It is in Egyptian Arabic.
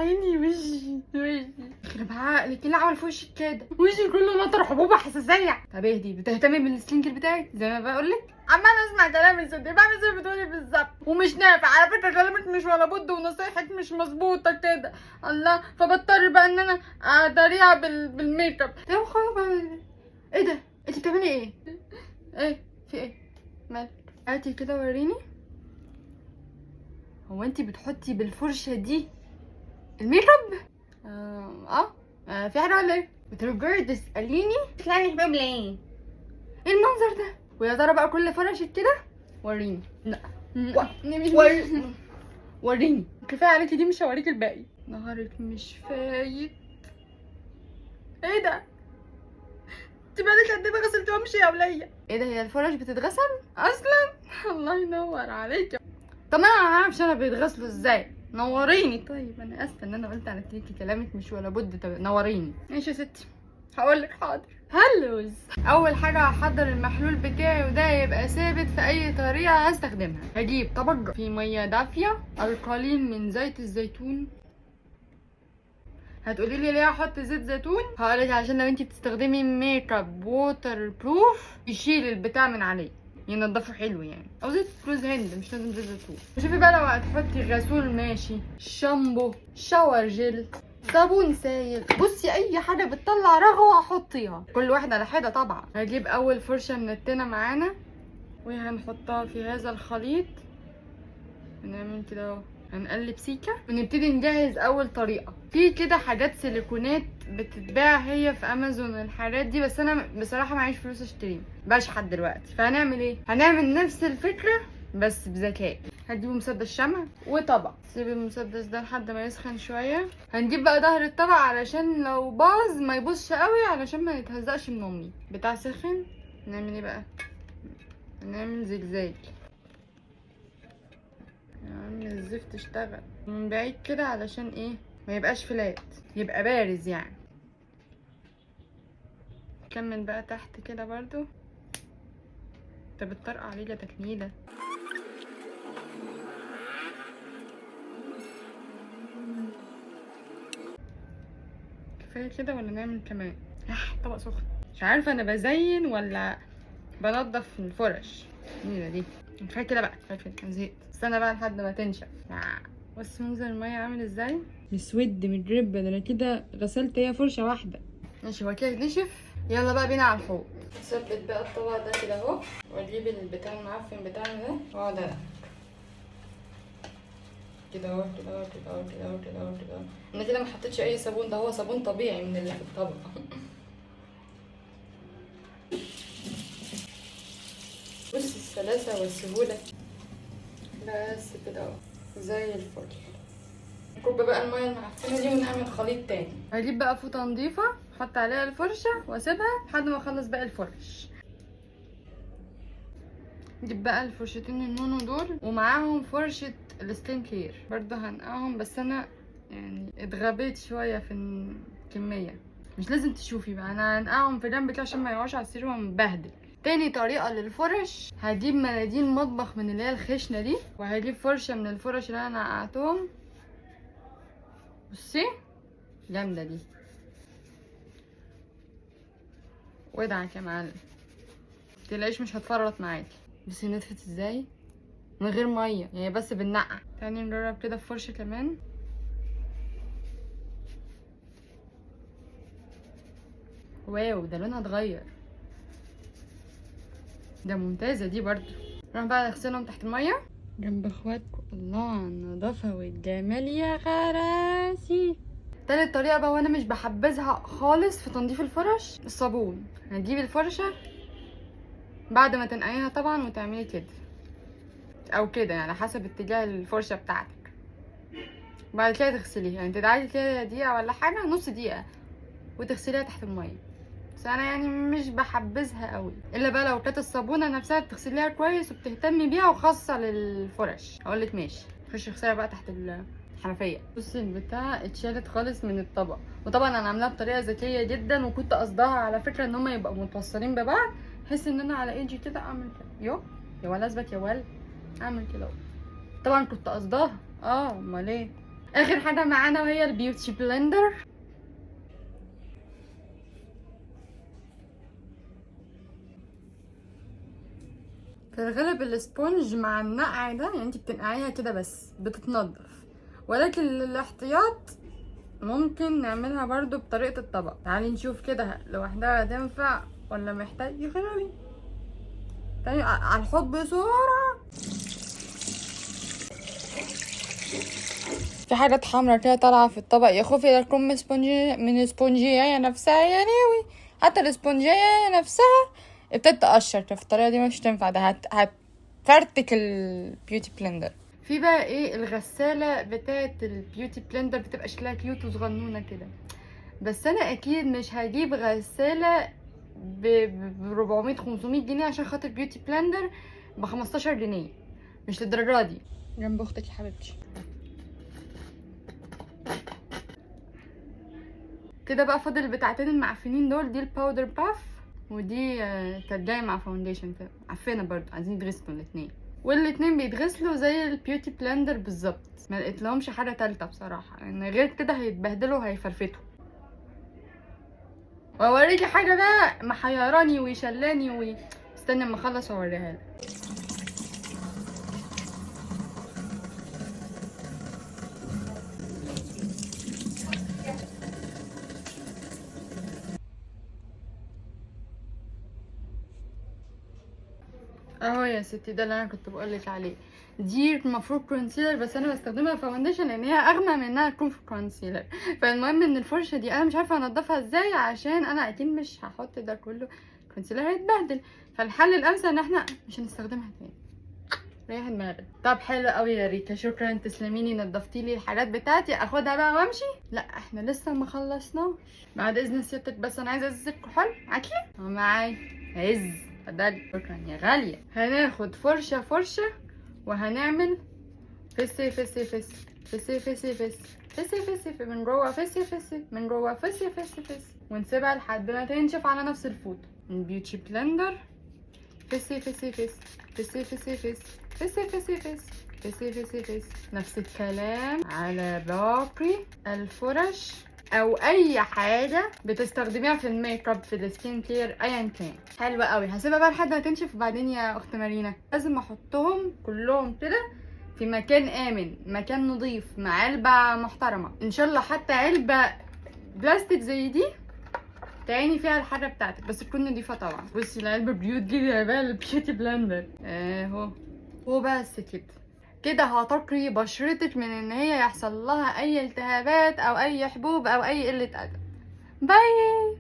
عيني وشي وشي، يخرب عقلك، ايه اللي عمل في وشك كده؟ وشي كله نطر حبوب حساسيه. طب اهدي، بتهتمي بال skin care بتاعك زي ما بقول لك؟ عماله اسمع كلام الست، بعمل زي ما بتقولي بالظبط ومش نافع. على فكرة كلامك مش ولا بد ونصايحك مش مظبوطة كده. الله، فبضطر بقى ان انا اداريها بالميك اب. طب خلاص. ايه ده؟ انت بتعملي ايه؟ ايه في ايه؟ مالك؟ هاتي كده وريني. هو انت بتحطي بالفرشه دي الميك اب؟ في حاجة ولا ايه؟ بترجعي تساليني طلعني حبوب ليه؟ ايه المنظر ده؟ ويا ترى بقى كل فرشة كده؟ وريني. لا وريني، كفاية عليكي دي، مش هوريكي الباقي. نهارك مش فايت. ايه ده؟ انت بقالك قد ايه ما غسلتهمش يا وليه؟ ايه ده، هي الفرش بتتغسل اصلا؟ الله ينور عليك. طب انا ما اعرفش انا بيتغسلوا ازاي، نوريني. طيب انا اسفه ان انا قلت على تريكي كلامك مش ولا بد. طب نوريني. ماشي يا ستي، هقول لك حاضر. هلوز. اول حاجة هحضر المحلول بتاعي، وده يبقى ثابت في اي طريقه هستخدمها. هجيب طبق فيه مية دافيه، القليل من زيت الزيتون. هتقولي لي ليه احط زيت زيتون؟ هقولك عشان لو انتي بتستخدمي make up waterproof يشيل البتاع من عليه، ينضفه حلو يعني، او زيت جوز هند، مش لازم زيت زيتون. وشوفي بقى لو هتحطي غسول ماشي، شامبو، shower gel، صابون سايل، بصي اي حاجة بتطلع رغوه حطيها، كل واحدة على حده طبعا. هجيب اول فرشه منتنة معانا وهنحطها في هذا الخليط، نعمل كده اهو، هنقلب سيكه ونبتدي نجهز اول طريقه. في كده حاجات سيليكونات بتتباع هي في امازون الحاجات دي، بس انا بصراحة معيش فلوس اشتريها، بشحت دلوقتي. فهنعمل ايه؟ هنعمل نفس الفكرة بس بذكاء. هتجيبوا مسدس شمع وطبق، سيب المسدس ده لحد ما يسخن شوية. هنجيب بقى ظهر الطبق علشان لو باظ ما يبوظش قوي، علشان ما يتهزقش من امي. بتاع سخن، نعمل ايه بقى؟ نعمل زجزاج يا عم، الزفت اشتغل من بعيد كده علشان ايه؟ ما يبقاش فلات، يبقى بارز يعني. كمل بقى تحت كده برضو. انت بتطرقع عليه يا تكنيله. كفاية كده ولا نعمل كمان؟ طبق سخن. مش عارفه انا بزين ولا بنضف الفرش. النيله دي كفاية كده بقى، كفاية كده، انا زهقت. استنى بقى لحد ما تنشف. بص منظر المية عامل ازاي، مسود متربه. ده انا كده غسلت هي فرشه واحدة. ماشي، هو كده نشف. يلا بقى بينا على الحوض. ثبت بقى الطبق ده كده اهو، واجيب البتاع المعفن بتاعنا ده واقعد أدعك. كده اهو كده اهو كده اهو كده اهو كده اهو كده اهو. انا كده ما حطيتش اي صابون، ده هو صابون طبيعي من اللي في الطبق. بص السلاسة والسهولة. بس كده اهو زي الفل. نكب بقى المية المعفنة دي ونعمل خليط تاني. هجيب بقى فوطة نضيفة، احط عليها الفرشة واسيبها لحد ما اخلص باقي الفرش. نجيب بقى الفرشتين النونو دول ومعاهم فرشة ال skin care برضه هنقعهم، بس انا يعني اتغبيت شوية في الكمية، مش لازم تشوفي بقى، انا هنقعهم في جنب كده عشان ما يقعوش على السرير ومبهدل. تاني طريقة للفرش، هجيب مناديل مطبخ من اللي هي الخشنة دي، وهجيب فرشة من الفرش اللي انا نقعتهم. بصي جامدة دي، وادعك يا معلم، متقلقيش مش هتفرط معاكي. بصي نطفت ازاي من غير مية، يعني بس بالنقع. تاني نجرب كده بفرشة كمان. واو ده لونها اتغير، ده ممتازة دي برضو. نروح بقى نغسلهم تحت المية جنب اخواتكم. الله على النظافة والجمال يا خراسي. تالت طريقة بقى وانا مش بحبذها خالص في تنظيف الفرش، الصابون. هتجيبي الفرشة بعد ما تنقعيها طبعا وتعملي كده او كده، يعني على حسب اتجاه الفرشة بتاعتك. بعد كده تغسليها، يعني تدعي كده دقيقة ولا حاجة، نص دقيقة، وتغسليها تحت المية. بس انا يعني مش بحبذها قوي، الا بقى لو كانت الصابونه نفسها بتغسليها كويس وبتهتمي بيها وخاصة للفرش. اقول لك ماشي، خشي اغسليها بقى تحت الحنفية. بصي البتاع اتشالت خالص من الطبق، وطبعا انا عاملاها بطريقة ذكية جدا، وكنت قصدها على فكرة ان هما يبقوا متوصلين ببعض، بحيث ان انا على ايدي كده اعمل كده، يو يا ولا اثبت يا ولا، اعمل كده اهو. طبعا كنت قصداها، امال ايه. اخر حاجة معانا وهي ال beauty blender. في الغالب ال sponge مع النقع ده يعني انت بتنقعيها كده بس بتتنضف، ولكن للاحتياط ممكن نعملها برضو بطريقة الطبق. تعالي نشوف كده لوحدها تنفع ولا محتاج. يا خرابي، تاني على الحوض بسرعة. في حاجات حمرا كده طالعة في الطبق، يا خوفي لا تكون من سبونجية نفسها. يا لهوي، حتى الاسبونجية نفسها ابتدت تقشر. في الطريقة دي مش تنفع، ده هتفرتك ال beauty blender. في بقى ايه الغسالة بتاعت ال beauty blender، بتبقى شكلها cute وصغنونة كده، بس انا اكيد مش هجيب غسالة ب 400 500 جنيه عشان خاطر beauty blender ب 15 جنيه، مش للدرجة دي. جنب اختك يا حبيبتي. كده بقى فاضل البتاعتين المعفنين دول، دي ال powder puff ودي كانت جاية مع foundation كده، عفنه برضو، عايزين يتغسلوا الاتنين، والاتنين بيتغسلوا زي ال beauty blender بالظبط. ما لقيت لهمش حاجة تالتة بصراحة، لان غير كده هيتبهدلوا وهيفرفتوا. واوريكي حاجة بقى محيراني ويشلاني استني اما اخلص واوريها لك. اهو يا ستي، ده اللي انا كنت بقولك عليه. دي المفروض concealer، بس انا بستخدمها foundation لان هي اغمى من انها تكون في concealer. فالمهم ان الفرشة دي انا مش عارفه انضفها ازاي، عشان انا اكيد مش هحط ده كله، concealer هيتبهدل. فالحل الامثل ان احنا مش هنستخدمها تاني، ريح دماغك. طب حلو قوي يا ريتا، شكرا، تسلميني، نضفتي لي الحاجات بتاعتي. اخدها بقى وامشي؟ لا احنا لسه ما خلصناش. بعد اذن سيادتك، بس انا عايزه ازازة كحول. معاكي؟ معايا. عز، اتفضلي. شكرا يا غالية. هناخد فرشه فرشه وهنعمل فسي فسي فسي فسي فسي فسي فسي فسي من جوه، فسي فسي من جوه، فسي فسي فسي، ونسيبها لحد ما تنشف على نفس الفوطه. ال beauty blender، فسي فسي فسي فسي فسي فسي فسي فسي فسي فسي فسي فسي. نفس الكلام على باقي الفرش او اي حاجة بتستخدميها في الميك اب، في ال skin care، ايا كان. حلوة قوي. هسيبها بقى لحد ما تنشف. وبعدين يا اخت مارينا لازم احطهم كلهم كده في مكان امن، مكان نظيف، مع علبة محترمه ان شاء الله، حتى علبة بلاستيك زي دي تعيني فيها الحاجة بتاعتك، بس تكون نظيفة طبعا. بصي العلبة بيوت دي يا بقى ال beauty blender اهو. وبس كده كده هتقي بشرتك من ان هي يحصل لها اي التهابات او اي حبوب او اي قلة ادب. bye.